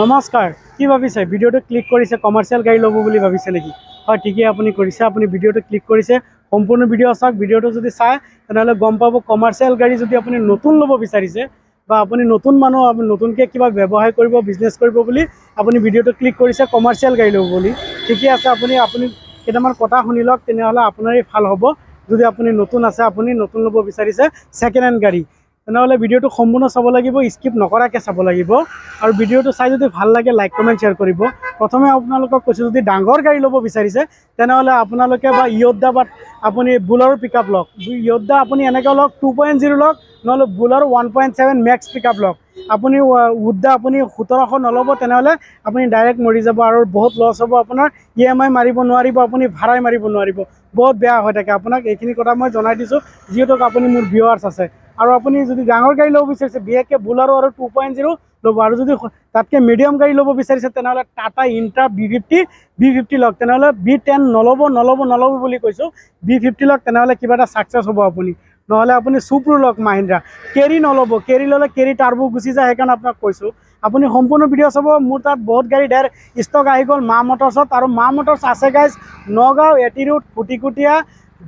নমস্কাৰ। কি ভাবিছে, ভিডিঅ'টো ক্লিক কৰিছে, কমাৰ্চিয়েল গাড়ী ল'ব বুলি ভাবিছে নেকি? হয়, ঠিকেই আপুনি কৰিছে। আপুনি ভিডিঅ'টো ক্লিক কৰিছে, সম্পূৰ্ণ ভিডিঅ' চাওক। ভিডিঅ'টো যদি চায়, তেনেহ'লে গম পাব, কমাৰ্চিয়েল গাড়ী যদি আপুনি নতুন ল'ব বিচাৰিছে বা আপুনি নতুন মানুহ, আপুনি নতুনকৈ কিবা ব্যৱসায় কৰিব, বিজনেছ কৰিব বুলি আপুনি ভিডিঅ'টো ক্লিক কৰিছে কমাৰ্চিয়েল গাড়ী ল'ব বুলি, ঠিকে আছে। আপুনি কেইটামান কথা শুনি লওক, তেনেহ'লে আপোনাৰেই ভাল হ'ব। যদি আপুনি নতুন আছে, আপুনি নতুন ল'ব বিচাৰিছে ছেকেণ্ড হেণ্ড গাড়ী, তেনেহ'লে ভিডিঅ'টো সম্পূৰ্ণ চাব লাগিব, স্কিপ নকৰাকৈ চাব লাগিব। আৰু ভিডিঅ'টো চাই যদি ভাল লাগে, লাইক, কমেণ্ট, শ্বেয়াৰ কৰিব। প্ৰথমে আপোনালোকক কৈছোঁ, যদি ডাঙৰ গাড়ী ল'ব বিচাৰিছে, তেনেহ'লে আপোনালোকে বা য়োদ্ধা বা আপুনি বোলেৰো পিক আপ লওক। য়োদ্ধা আপুনি এনেকৈ লওক, 2.0 লওক, নহ'লে বোলেৰো 1.7 মেক্স পিক আপ লওক। আপুনি উদ্দা আপুনি 1700 নল'ব, তেনেহ'লে আপুনি ডাইৰেক্ট মৰি যাব আৰু বহুত লছ হ'ব আপোনাৰ। ইএমআই মাৰিব নোৱাৰিব, আপুনি ভাড়াই মাৰিব নোৱাৰিব, বহুত বেয়া হৈ থাকে। আপোনাক এইখিনি কথা মই জনাই দিছোঁ, যিহেতু আপুনি মোৰ ভিউৱাৰ্ছ আছে। আৰু আপুনি যদি ডাঙৰ গাড়ী ল'ব বিচাৰিছে, বিশেষকৈ বোলেৰো আৰু 2.0 ল'ব। আৰু যদি তাতকৈ মিডিয়াম গাড়ী ল'ব বিচাৰিছে, তেনেহ'লে টাটা ইণ্ট্ৰা বি 50, বি 50 লওক। তেনেহ'লে বি 10 নল'ব, নল'ব, নল'ব বুলি কৈছোঁ। বি 50 লওক, তেনেহ'লে কিবা এটা ছাকচেছ হ'ব আপুনি। নহ'লে আপুনি চুপ্ৰো লওক, মাহিন্দ্ৰা। কেৰি নল'ব, কেৰি ল'লে কেৰি টাৰ্বো গুচি যায়। সেইকাৰণে আপোনাক কৈছোঁ, আপুনি সম্পূৰ্ণ ভিডিঅ' চাব। মোৰ তাত বহুত গাড়ী ডেৰ ষ্টক আহি গ'ল মা মটৰ্ছত। আৰু মা মটৰ্ছ আছে গাইজ, নগাঁও এটি ৰোড, খুটিকুটীয়া,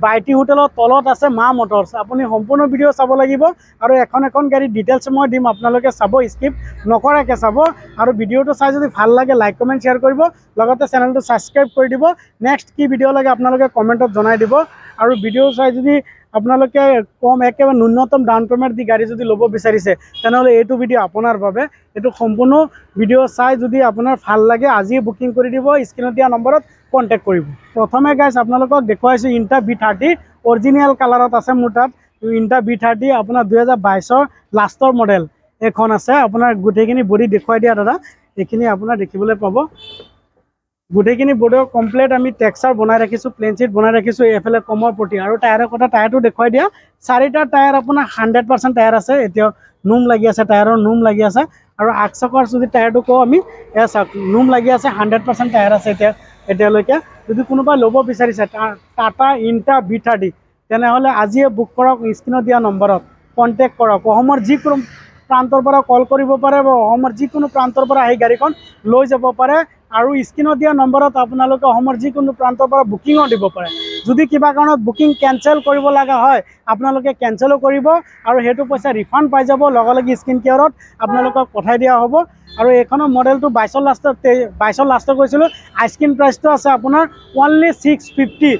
বাইটি হোটেলৰ তলত আছে মা মটৰ্ছ। আপুনি সম্পূৰ্ণ ভিডিঅ' চাব লাগিব আৰু এখন এখন গাড়ীৰ ডিটেইলছ মই দিম, আপোনালোকে চাব, স্কিপ নকৰাকৈ চাব। আৰু ভিডিঅ'টো চাই যদি ভাল লাগে, লাইক, কমেণ্ট, শ্বেয়াৰ কৰিব, লগতে চেনেলটো ছাবস্ক্ৰাইব কৰি দিব। নেক্সট কি ভিডিঅ' লাগে, আপোনালোকে কমেণ্টত জনাই দিব। আৰু ভিডিঅ' চাই যদি আপোনালোকে কম, একেবাৰে ন্যূনতম ডাউন পে'মেণ্ট দি গাড়ী যদি ল'ব বিচাৰিছে, তেনেহ'লে এইটো ভিডিঅ' আপোনাৰ বাবে। এইটো সম্পূৰ্ণ ভিডিঅ' চাই যদি আপোনাৰ ভাল লাগে, আজিয়ে বুকিং কৰি দিব, স্ক্ৰীণত দিয়া নম্বৰত কণ্টেক্ট কৰিব। প্ৰথমে গাইজ, আপোনালোকক দেখুৱাইছোঁ ইণ্ট্ৰা বি 30, অৰিজিনেল কালাৰত আছে মোৰ তাত। ইণ্ট্ৰা বি 30 আপোনাৰ 2022ৰ লাষ্টৰ মডেল এইখন আছে। আপোনাৰ গোটেইখিনি বডি দেখুৱাই দিয়া দাদা। এইখিনি আপোনাৰ দেখিবলৈ পাব, গোটেইখিনি বডিৰ কমপ্লিট আমি টেক্সাৰ বনাই ৰাখিছোঁ, প্লেন চিট বনাই ৰাখিছোঁ। এইফালে কমৰ পটি আৰু টায়াৰৰ কথা, টায়াৰটো দেখুৱাই দিয়া। চাৰিটা টায়াৰ আপোনাৰ 100% টায়াৰ আছে। এতিয়াও নোম লাগি আছে, টায়াৰৰ নোম লাগি আছে। আৰু আগ চকাৰ যদি টায়াৰটো কওঁ আমি, এয়া চাওক, নোম লাগি আছে, 100% টায়াৰ আছে এতিয়া এতিয়ালৈকে। যদি কোনোবাই ল'ব বিচাৰিছে টাটা ইণ্ট্ৰা বি 30, তেনেহ'লে আজিয়ে বুক কৰক, স্ক্ৰীণত দিয়া নম্বৰত কণ্টেক্ট কৰক। অসমৰ যিকোনো প্ৰান্তৰ পৰা কল কৰিব পাৰে বা অসমৰ যিকোনো প্ৰান্তৰ পৰা আহি গাড়ীখন লৈ যাব পাৰে। আৰু স্ক্ৰীণত দিয়া নম্বৰত আপোনালোকে অসমৰ যিকোনো প্ৰান্তৰ পৰা বুকিঙো দিব পাৰে। যদি কিবা কাৰণত বুকিং কেঞ্চেল কৰিব লগা হয়, আপোনালোকে কেঞ্চেলো কৰিব আৰু সেইটো পইচা ৰিফাণ্ড পাই যাব। লগে লগে স্ক্ৰীন কেয়াৰত আপোনালোকক পঠাই দিয়া হ'ব। আৰু এইখনৰ মডেলটো 22ৰ লাষ্টত, 22ৰ লাষ্টত কৈছিলোঁ। আস্কিং প্ৰাইচটো আছে আপোনাৰ অনলি 650,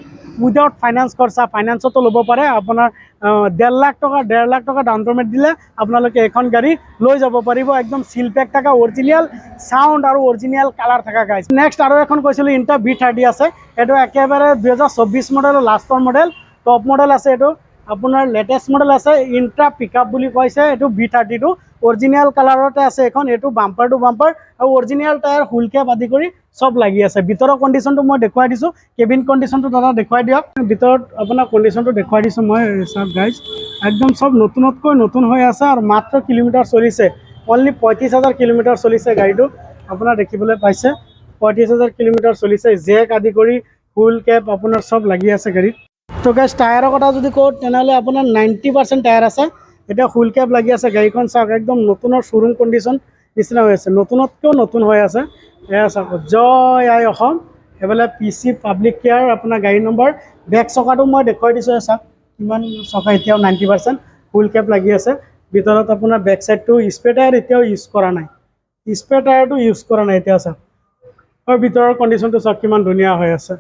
উইদাউট ফাইনেন্স খৰচা। ফাইনেন্সতো ল'ব পাৰে। আপোনাৰ 1.5 লাখ টকা, 1.5 লাখ টকা ডাউন পে'মেণ্ট দিলে আপোনালোকে এইখন গাড়ী লৈ যাব পাৰিব। একদম চিল পেক থকা, অৰিজিনেল চাউণ্ড আৰু অৰিজিনেল কালাৰ থকা গাইজ। নেক্সট আৰু এখন কৈছিলোঁ, ইণ্ট্ৰা বি 30 আছে। এইটো একেবাৰে 2024 মডেলৰ লাষ্টৰ মডেল, টপ মডেল আছে। এইটো আপোনাৰ লেটেষ্ট মডেল আছে। ইণ্ট্ৰা পিক আপ বুলি কৈছে এইটো। বি 32 অৰিজিনেল কালাৰতে আছে এইখন। এইটো বাম্পাৰ টু বাম্পাৰ আৰু অৰিজিনেল টায়াৰ, হুইল কেপ আদি কৰি চব লাগি আছে। ভিতৰৰ কণ্ডিশ্যনটো মই দেখুৱাই দিছোঁ। কেবিন কণ্ডিশ্যনটো দাদা দেখুৱাই দিয়ক। ভিতৰত আপোনাৰ কণ্ডিশ্যনটো দেখুৱাই দিছোঁ মই। চাওক গাইজ, একদম চব নতুনতকৈ নতুন হৈ আছে। আৰু মাত্ৰ কিলোমিটাৰ চলিছে অনলি 35,000 কিলোমিটাৰ চলিছে গাড়ীটো। আপোনাৰ দেখিবলৈ পাইছে, 35,000 কিলোমিটাৰ চলিছে। জেক আদি কৰি হুইল কেপ আপোনাৰ চব লাগি আছে গাড়ীত। তো গাইজ, টায়াৰৰ কথা যদি কওঁ, তেনেহ'লে আপোনাৰ 90% টায়াৰ আছে। এতিয়া হুইল কেপ লাগি আছে। গাড়ীখন চাওক, একদম নতুনৰ শ্ব'ৰুম কণ্ডিশ্যন নিচিনা হৈ আছে, নতুনতকৈও নতুন হৈ আছে। এয়া চাওক, জয় আই অসম। এইফালে পি চি পাব্লিক কেয়াৰ আপোনাৰ গাড়ী নম্বৰ। বেক চকাটো মই দেখুৱাই দিছোঁ। এয়া চাওক, কিমান চকা এতিয়াও 90%, হুইল কেপ লাগি আছে। ভিতৰত আপোনাৰ বেক চাইডটো স্পেৰ টায়াৰ এতিয়াও ইউজ কৰা নাই, স্পেৰ টায়াৰটো ইউজ কৰা নাই এতিয়া। চাওক, আৰু ভিতৰৰ কণ্ডিশ্যনটো চাওক, কিমান ধুনীয়া হৈ আছে,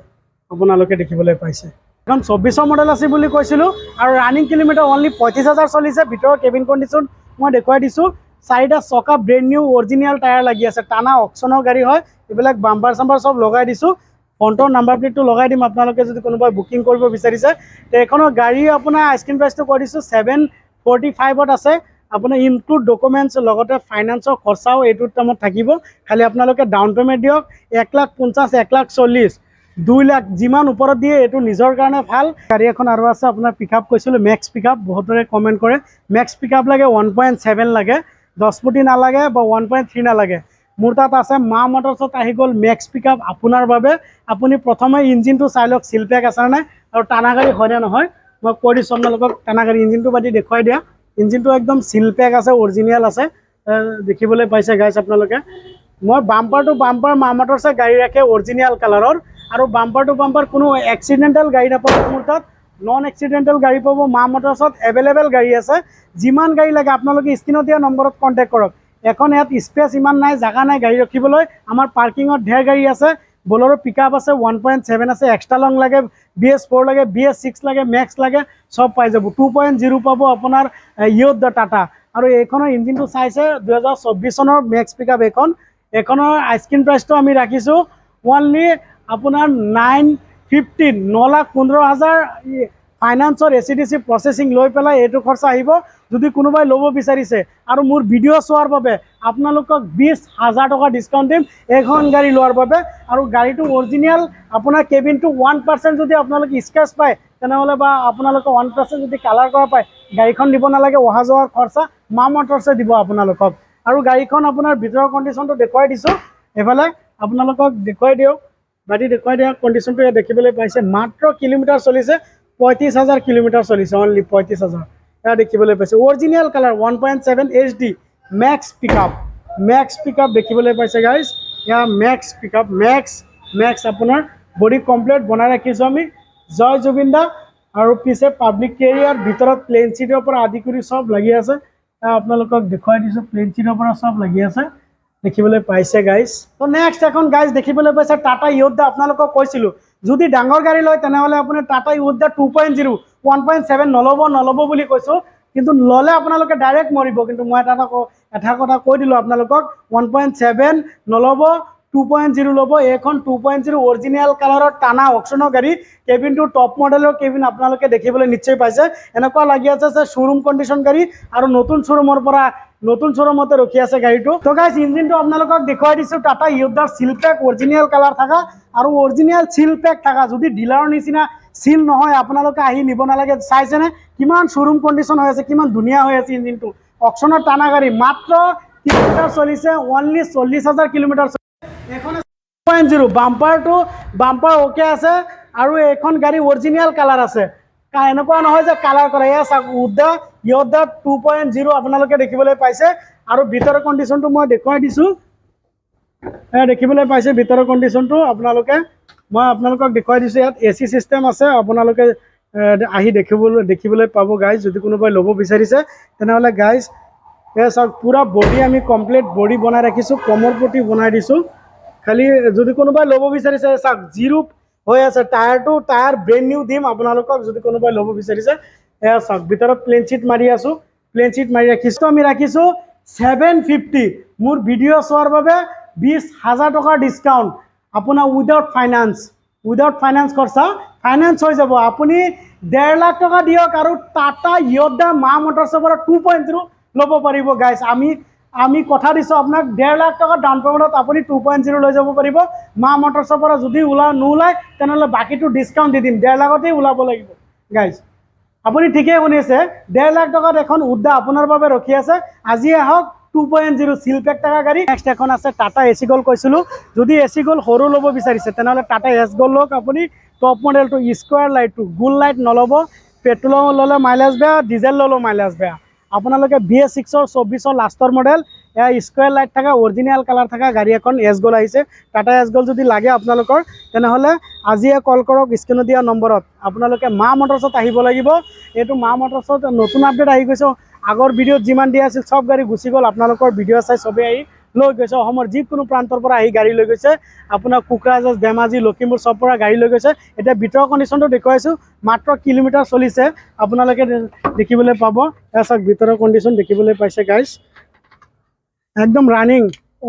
আপোনালোকে দেখিবলৈ পাইছে। এখন 24ৰ মডেল আছে বুলি কৈছিলোঁ আৰু ৰানিং কিলোমিটাৰ অনলি 35,000 চলিছে। ভিতৰৰ কেবিন কণ্ডিশ্যন মই দেখুৱাই দিছোঁ। চাৰিটা চকা ব্ৰেণ্ড নিউ অৰিজিনেল টায়াৰ লাগি আছে। টানা অকশ্যনৰ গাড়ী হয়। এইবিলাক বাম্পাৰ চাম্পাৰ চব লগাই দিছোঁ। ফ্ৰণ্টৰ নাম্বাৰ প্লেটটো লগাই দিম আপোনালোকে যদি কোনোবাই বুকিং কৰিব বিচাৰিছে। তে এইখনৰ গাড়ী আপোনাৰ আস্কিং প্ৰাইচটো কৈ দিছোঁ, 745ত আছে। আপোনাৰ ইনক্লুড ডকুমেণ্টছ, লগতে ফাইনেন্সৰ খৰচাও এইটোৰ টাইমত থাকিব। খালি আপোনালোকে ডাউন পে'মেণ্ট দিয়ক 1 লাখ 50, 1 লাখ 40, 2 লাখ, যিমান ওপৰত দিয়ে এইটো নিজৰ কাৰণে ভাল। গাড়ী এখন আৰু আছে আপোনাৰ, পিক আপ কৈছিলোঁ, মেক্স পিক আপ। বহুতৰে কমেণ্ট কৰে, মেক্স পিক আপ লাগে, 1.7 লাগে, 10 ফুটি নালাগে বা 1.3 নালাগে। মোৰ তাত আছে, মা মটৰ্ছত আহি গ'ল মেক্স পিক আপ আপোনাৰ বাবে। আপুনি প্ৰথমে ইঞ্জিনটো চাই লওক, চিল পেক আছে নে নাই আৰু টানা গাড়ী হয়নে নহয়, মই কৈ দিছোঁ আপোনালোকক। টানা গাড়ী, ইঞ্জিনটো বাদি দেখুৱাই দিয়া। ইঞ্জিনটো একদম চিল পেক আছে, অৰিজিনেল আছে। দেখিবলৈ পাইছে গাইছ আপোনালোকে, মই বাম্পাৰ টু বাম্পাৰ মা মটৰ্ছে গাড়ী ৰাখে অৰিজিনেল কালাৰৰ আৰু বাম্পাৰ টু বাম্পাৰ কোনো এক্সিডেণ্টেল গাড়ী নাপাব মোৰ তাত। নন এক্সিডেণ্টেল গাড়ী পাব। মা মটৰ্ছত এভেইলেবল গাড়ী আছে। যিমান গাড়ী লাগে আপোনালোকে স্ক্ৰীণত দিয়া নম্বৰত কণ্টেক্ট কৰক। এখন ইয়াত স্পেচ ইমান নাই, জেগা নাই গাড়ী ৰাখিবলৈ। আমাৰ পাৰ্কিঙত ঢেৰ গাড়ী আছে। বলেৰো পিক আপ আছে, 1.7 আছে, এক্সট্ৰা লং লাগে, বিএছ 4 লাগে, বিএছ 6 লাগে, মেক্স লাগে, চব পাই যাব। 2.0 পাব আপোনাৰ য়োদ্ধা টাটা। আৰু এইখনৰ ইঞ্জিনটো চাইছে, 2024 চনৰ মেক্স পিক আপ এইখন। এইখনৰ আস্কিং প্ৰাইচটো আমি ৰাখিছোঁ অনলি আপোনাৰ 9.15, 9,15,000। ফাইনেন্সৰ এচিডিচি প্ৰচেছিং লৈ পেলাই এইটো খৰচা আহিব। যদি কোনোবাই ল'ব বিচাৰিছে আৰু মোৰ ভিডিঅ' চোৱাৰ বাবে আপোনালোকক 20,000 টকা ডিছকাউণ্ট দিম এইখন গাড়ী লোৱাৰ বাবে। আৰু গাড়ীটো অৰিজিনেল, আপোনাৰ কেবিনটো 1% যদি আপোনালোকে স্ক্ৰেচ পায় তেনেহ'লে বা আপোনালোকে 1% যদি কালাৰ কৰা পায়, গাড়ীখন দিব নালাগে। অহা যোৱাৰ খৰচা মা মটৰ্ছে দিব আপোনালোকক। আৰু গাড়ীখন আপোনাৰ ভিতৰৰ কণ্ডিশ্যনটো দেখুৱাই দিছোঁ। এইফালে আপোনালোকক দেখুৱাই দিয়ক ভাইটি, দেখুৱাই দিয়ক কণ্ডিশ্যনটো। ইয়াত দেখিবলৈ পাইছে, মাত্ৰ কিলোমিটাৰ চলিছে 35,000 কিলোমিটাৰ চলিছে, অনলি 35,000। এয়া দেখিবলৈ পাইছে original colour, 1.7 HD max pick up, max pick up দেখিবলৈ পাইছে গাইজ। এয়া মেক্স পিক আপ, মেক্স মেক্স আপোনাৰ বডি কমপ্লিট বনাই ৰাখিছোঁ আমি। জয় জুবিন দা। আৰু পিছে পাব্লিক কেৰিয়াৰ, ভিতৰত প্লেন চিটৰ পৰা আদি কৰি চব লাগি আছে। এয়া আপোনালোকক দেখুৱাই দিছোঁ, প্লেন চিটৰ পৰা চব লাগি আছে, দেখিবলৈ পাইছে গাইজ। তো নেক্সট এখন গাইজ দেখিবলৈ পাইছে টাটা য়োদ্ধা। আপোনালোকক কৈছিলোঁ, যদি ডাঙৰ গাড়ী লয় তেনেহ'লে আপুনি টাটা য়োদ্ধা 2.0, 1.7 নল'ব, নল'ব বুলি কৈছোঁ। কিন্তু ল'লে আপোনালোকে ডাইৰেক্ট মৰিব। কিন্তু মই এটা কথা কৈ দিলোঁ আপোনালোকক, 1.7 নল'ব, 2.0 ল'ব। এইখন 2.0 অৰিজিনেল কালাৰৰ টানা অকশ্যনৰ গাড়ী। কেবিনটো টপ মডেলৰ কেবিন, আপোনালোকে দেখিবলৈ নিশ্চয় পাইছে। এনেকুৱা লাগি আছে যে শ্ব'ৰুম কণ্ডিশ্যন গাড়ী আৰু নতুন শ্ব'ৰুমৰ পৰা, নতুন শ্ব'ৰুমতে ৰখি আছে গাড়ীটো। তো গাইজ, ইঞ্জিনটো আপোনালোকক দেখুৱাই দিছোঁ। টাটা য়োদ্ধাৰ চিল পেক অৰিজিনেল কালাৰ থকা আৰু অৰিজিনেল চিল পেক থকা। যদি ডিলাৰৰ নিচিনা চিল নহয়, আপোনালোকে আহি নিব নালাগে। চাইছেনে কিমান শ্ব'ৰুম কণ্ডিশ্যন হৈ আছে, কিমান ধুনীয়া হৈ আছে ইঞ্জিনটো। অকশ্যনৰ টানা গাড়ী, মাত্ৰ কিলোমিটাৰ চলিছে অনলি 40,000 কিলোমিটাৰ। এইখন 0.0, বাম্পাৰটো বাম্পাৰ অ'কে আছে আৰু এইখন গাড়ী অৰিজিনেল কালাৰ আছে। এনেকুৱা নহয় যে কালাৰ কৰা। এয়া চাওক, উডা য়োদ্ধা 2.0 আপোনালোকে দেখিবলৈ পাইছে। আৰু ভিতৰৰ কণ্ডিশ্যনটো মই দেখুৱাই দিছোঁ। এয়া দেখিবলৈ পাইছে ভিতৰৰ কণ্ডিশ্যনটো আপোনালোকে, মই আপোনালোকক দেখুৱাই দিছোঁ। ইয়াত এচি চিষ্টেম আছে, আপোনালোকে আহি দেখিবলৈ পাব গাইজ। যদি কোনোবাই ল'ব বিচাৰিছে তেনেহ'লে গাইজ, এয়া চাওক, পূৰা বডি আমি কমপ্লিট বডি বনাই ৰাখিছোঁ, কমৰ পটি বনাই দিছোঁ। খালি যদি কোনোবাই ল'ব বিচাৰিছে, চাওক, জিৰ' হৈ আছে টায়াৰটো, টায়াৰ ব্ৰেণ্ড নিউ দিম আপোনালোকক যদি কোনোবাই ল'ব বিচাৰিছে। এয়া চাওক, ভিতৰত প্লেন চিট মাৰি আছোঁ, প্লেন চিট মাৰি ৰাখিছোঁ। আমি ৰাখিছোঁ 7.50। মোৰ ভিডিঅ' চোৱাৰ বাবে 20,000 টকাৰ ডিছকাউণ্ট আপোনাৰ, উইদাউট ফাইনেন্স, উইদাউট ফাইনেন্স খৰচা। ফাইনেন্স হৈ যাব। আপুনি 1.5 লাখ টকা দিয়ক আৰু টাটা য়োদ্ধা মা মটৰ্ছৰ পৰা 2.0 ল'ব পাৰিব গাইজ। আমি কথা দিছোঁ আপোনাক, 1.5 লাখ টকা ডাউন পে'মেণ্টত আপুনি 2.0 লৈ যাব পাৰিব মা মটৰ্ছৰ পৰা। যদি নোলায় তেনেহ'লে বাকীটো ডিছকাউণ্ট দি দিম। 1.5 লাখতেই ওলাব লাগিব গাইজ। আপুনি ঠিকেই শুনিছে, 1.5 লাখ টকাত এখন উদ্যা আপোনাৰ বাবে ৰখি আছে। আজি আহক, 2.0 চিল পেক থকা গাড়ী। নেক্সট এখন আছে টাটা এছ গ'ল্ড। কৈছিলোঁ, যদি এছ গ'ল্ড সৰু ল'ব বিচাৰিছে তেনেহ'লে টাটা এছ গ'ল্ড লওক আপুনি, টপ মডেলটো, স্কুৱাৰ লাইটটো, গোল লাইট নল'ব। পেট্ৰলৰ ল'লে মাইলেজ বেয়া, ডিজেল ল'লেও মাইলেজ বেয়া। আপোনালোকে বিএছ 6ৰ 24ৰ লাষ্টৰ মডেল, এয়া স্কুৱাৰ লাইট থকা, অৰিজিনেল কালাৰ থকা গাড়ী এখন এছ গ'ল্ড আহিছে। টাটা এছ গ'ল্ড যদি লাগে আপোনালোকৰ তেনেহ'লে আজিয়ে কল কৰক স্ক্ৰীণত দিয়া নম্বৰত। আপোনালোকে মা মটৰ্ছত আহিব লাগিব। এইটো মা মটৰ্ছত নতুন আপডেট আহি গৈছে। আগৰ ভিডিঅ'ত যিমান দিয়া আছিল চব গাড়ী গুচি গ'ল। আপোনালোকৰ ভিডিঅ' চাই চবেই আহি লৈ গৈছে। অসমৰ যিকোনো প্ৰান্তৰ পৰা আহি গাড়ী লৈ গৈছে। আপোনাৰ কোকৰাঝাৰ, ধেমাজি, লখিমপুৰ চব পৰা গাড়ী লৈ গৈছে। এতিয়া ভিতৰৰ কণ্ডিশ্যনটো দেখুৱাইছোঁ। মাত্ৰ কিলোমিটাৰ চলিছে, আপোনালোকে দেখিবলৈ পাব। এয়া চাওক, ভিতৰৰ কণ্ডিশ্যন দেখিবলৈ পাইছে গাইজ, একদম ৰানিং।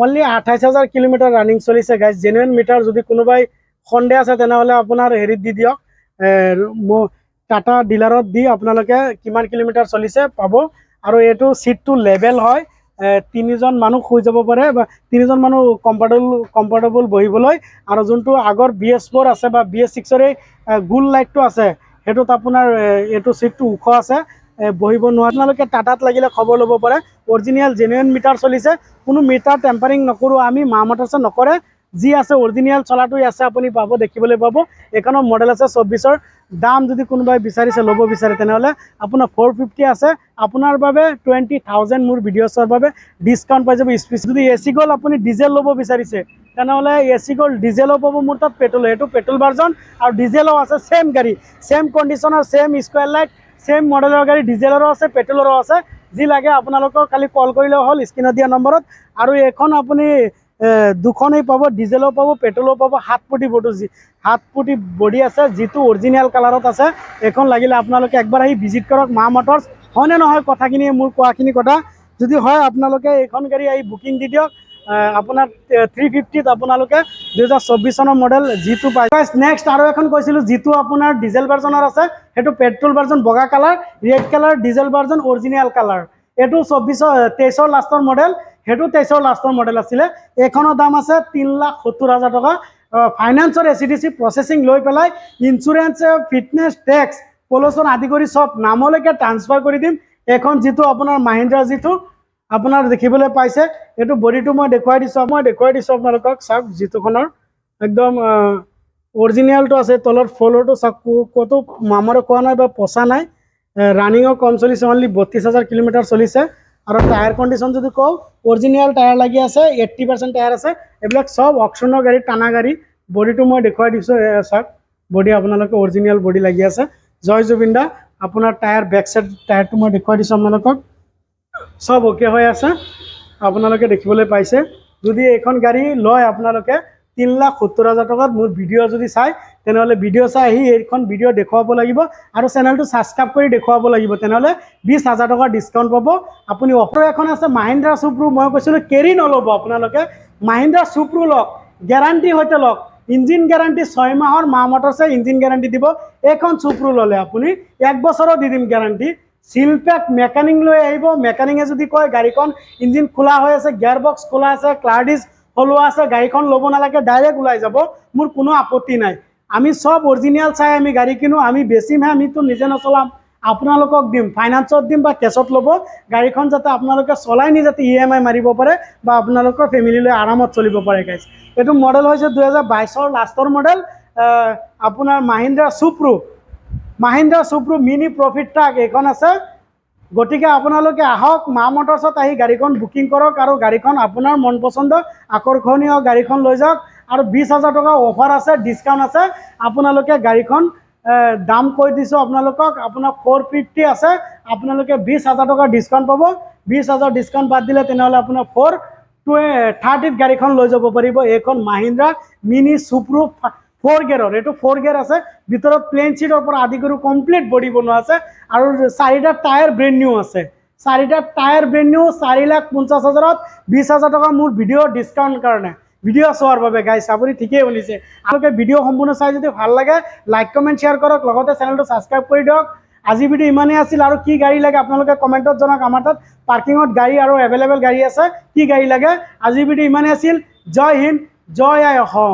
অনলি 28,000 কিলোমিটাৰ ৰানিং চলিছে গাইজ, জেনুৱেন মিটাৰ। যদি কোনোবাই সন্দেহ আছে তেনেহ'লে আপোনাৰ হেৰিত দি দিয়ক, টাটা ডিলাৰত দি আপোনালোকে কিমান কিলোমিটাৰ চলিছে পাব। আৰু এইটো চিটটো লেভেল হয়, তিনিজন মানুহ শুই যাব পাৰে বা তিনিজন মানুহ কমফৰ্টেবল বহিবলৈ। আৰু যোনটো আগৰ বিএছ 4 আছে বা বিএছ 6ৰে গোল লাইটটো আছে, সেইটোত আপোনাৰ এইটো চিটটো ওখ আছে, বহিব নোৱাৰে। আপোনালোকে টাটাত লাগিলে খবৰ ল'ব পাৰে। অৰিজিনেল জেনুৱেন মিটাৰ চলিছে। কোনো মিটাৰ টেম্পাৰিং নকৰোঁ আমি, মা মটৰ্ছে নকৰে। যি আছে অৰিজিনেল চলাটোৱে আছে, আপুনি পাব, দেখিবলৈ পাব। এইখনৰ মডেল আছে 24ৰ। দাম যদি কোনোবাই বিচাৰিছে, ল'ব বিচাৰে, তেনেহ'লে আপোনাৰ 450 আছে। আপোনাৰ বাবে 20,000 মোৰ ভিডিঅ' চোৱাৰ বাবে ডিছকাউণ্ট পাই যাব। স্পেচ যদি এ চি গ'ল্ড আপুনি ডিজেল ল'ব বিচাৰিছে, তেনেহ'লে এ চি গ'ল্ড ডিজেলো পাব মোৰ তাত, পেট্ৰল। এইটো পেট্ৰল ভাৰ্জন আৰু ডিজেলো আছে। ছেম গাড়ী, ছেম কণ্ডিশ্যনৰ, ছেম স্কুৱেৰ লাইট, ছেম মডেলৰ গাড়ী, ডিজেলৰো আছে, পেট্ৰলৰো আছে। যি লাগে আপোনালোকক খালি কল কৰিলে হ'ল স্ক্ৰীণত দিয়া নম্বৰত। আৰু এইখন আপুনি দুখনেই পাব, ডিজেলো পাব, পেট্ৰলো পাব। 7 ফুটি বডি, যি 7 ফুটি বডি আছে, যিটো অৰিজিনেল কালাৰত আছে। এইখন লাগিলে আপোনালোকে একবাৰ আহি ভিজিট কৰক মা মটৰ্ছ। হয়নে নহয় কথাখিনি, মোৰ কোৱাখিনি কথা যদি হয়, আপোনালোকে এইখন গাড়ী আহি বুকিং দি দিয়ক। আপোনাৰ 350ত আপোনালোকে 2024 চনৰ মডেল যিটো পায়। নেক্সট আৰু এখন কৈছিলোঁ, যিটো আপোনাৰ ডিজেল ভাৰ্জনৰ আছে, সেইটো পেট্ৰল ভাৰ্জন, বগা colour, red colour, diesel version, original colour. এইটো 24ৰ, 23ৰ লাষ্টৰ মডেল, সেইটো 23ৰ লাষ্টৰ মডেল আছিলে। এইখনৰ দাম আছে 3,70,000 টকা। ফাইনেন্সৰ এচিডিচি প্ৰচেছিং লৈ পেলাই ইঞ্চুৰেঞ্চ, ফিটনেছ, টেক্স, পলুচন আদি কৰি চব নামলৈকে ট্ৰান্সফাৰ কৰি দিম। এইখন যিটো আপোনাৰ মাহিন্দ্ৰা, যিটো আপোনাৰ দেখিবলৈ পাইছে, এইটো বডিটো মই দেখুৱাই দিছোঁ, মই দেখুৱাই দিছোঁ আপোনালোকক। চাওক, যিটোখনৰ একদম অৰিজিনেলটো আছে। তলত ফ্ল'ৰটো চাওক, ক'তো মামৰে খোৱা নাই বা পচা নাই। ৰানিঙো কম চলিছে, অনলি 32,000 কিলোমিটাৰ চলিছে। আৰু টায়াৰ কণ্ডিশ্যন যদি কওঁ, অৰিজিনেল টায়াৰ লাগি আছে, 80% টায়াৰ আছে। এইবিলাক চব অকশ্যনৰ গাড়ী, টানা গাড়ী। বডিটো মই দেখুৱাই দিছোঁ, চাওক বডি আপোনালোকে, অৰিজিনেল বডি লাগি আছে। জয় জুবিন দা। আপোনাৰ টায়াৰ, বেক চাইড টায়াৰটো মই দেখুৱাই দিছোঁ আপোনালোকক, চব অ'কে হৈ আছে, আপোনালোকে দেখিবলৈ পাইছে। যদি এইখন গাড়ী লয় আপোনালোকে 3,70,000 টকাত, মোৰ ভিডিঅ' যদি চায়, তেনেহ'লে ভিডিঅ' চাই আহি এইখন ভিডিঅ' দেখুৱাব লাগিব আৰু চেনেলটো ছাবস্ক্ৰাইব কৰি দেখুৱাব লাগিব, তেনেহ'লে 20,000 টকাৰ ডিছকাউণ্ট পাব আপুনি। অফাৰ এখন আছে মাহিন্দ্ৰা চুপ্ৰো। মই কৈছিলোঁ কেৰি নল'ব আপোনালোকে, মাহিন্দ্ৰা চুপ্ৰো লওক, গেৰাণ্টি সৈতে লওক। ইঞ্জিন গেৰাণ্টি 6 মাহৰ মা মটৰ্ছে ইঞ্জিন গেৰাণ্টি দিব। এইখন চুপ্ৰো ল'লে আপুনি এক বছৰো দি দিম গেৰাণ্টি। চিল পেক মেকানিক লৈ আহিব। মেকানিকে যদি কয় গাড়ীখন ইঞ্জিন খোলা হৈ আছে, গিয়াৰ বক্স খোলা আছে, ক্লাচ সলোৱা আছে, গাড়ীখন ল'ব নালাগে, ডাইৰেক্ট ওলাই যাব, মোৰ কোনো আপত্তি নাই। আমি চব অৰিজিনেল চাই আমি গাড়ী কিনো। আমি বেচিমহে, আমিতো নিজে নচলাম। আপোনালোকক দিম, ফাইনেন্সত দিম বা কেছত ল'ব গাড়ীখন, যাতে আপোনালোকে চলাই নি যাতে ইএমআই মাৰিব পাৰে বা আপোনালোকৰ ফেমিলিলৈ আৰামত চলিব পাৰে। গাইজ, এইটো মডেল হৈছে 2022ৰ লাষ্টৰ মডেল, আপোনাৰ Mahindra Supro, Mahindra Supro mini profit truck এইখন আছে। গতিকে আপোনালোকে আহক মা মটৰ্ছত, আহি গাড়ীখন বুকিং কৰক আৰু গাড়ীখন আপোনাৰ মন পচন্দ আকৰ্ষণীয় গাড়ীখন লৈ যাওক। আৰু 20,000 টকা অফাৰ আছে, ডিছকাউণ্ট আছে। আপোনালোকে গাড়ীখন দাম কৈ দিছোঁ আপোনালোকক, আপোনাৰ 450 আছে, আপোনালোকে 20,000 টকা ডিছকাউণ্ট পাব। 20,000 ডিছকাউণ্ট বাদ দিলে তেনেহ'লে আপোনাৰ 4 টু 30ত গাড়ীখন লৈ যাব পাৰিব। এইখন মাহিন্দ্ৰা মিনি চুপ্ৰো ফ'ৰ গেৰৰ, এইটো ফ'ৰ গেৰ আছে। ভিতৰত প্লেন চিটৰ পৰা আদি কৰি কমপ্লিট বডি বনোৱা আছে আৰু চাৰিটা টায়াৰ ব্ৰেণ্ড নিউ আছে, চাৰিটা টায়াৰ ব্ৰেণ্ড নিউ। 4,50,000ত 20,000 টকা মোৰ ভিডিঅ' ডিছকাউণ্ট কাৰণে, ভিডিঅ' চোৱাৰ বাবে। গাইছ, আপুনি ঠিকেই শুনিছে। আপোনালোকে ভিডিঅ' সম্পূৰ্ণ চাই যদি ভাল লাগে, লাইক, কমেণ্ট, শ্বেয়াৰ কৰক, লগতে চেনেলটো ছাবস্ক্ৰাইব কৰি দিয়ক। আজি ভিডিঅ' ইমানেই আছিল। আৰু কি গাড়ী লাগে আপোনালোকে কমেণ্টত জনাওক। আমাৰ তাত পাৰ্কিঙত গাড়ী আৰু এভেইলেবল গাড়ী আছে, কি গাড়ী লাগে। আজি ভিডিঅ' ইমানেই আছিল। জয় হিন্দ, জয় আই অসম।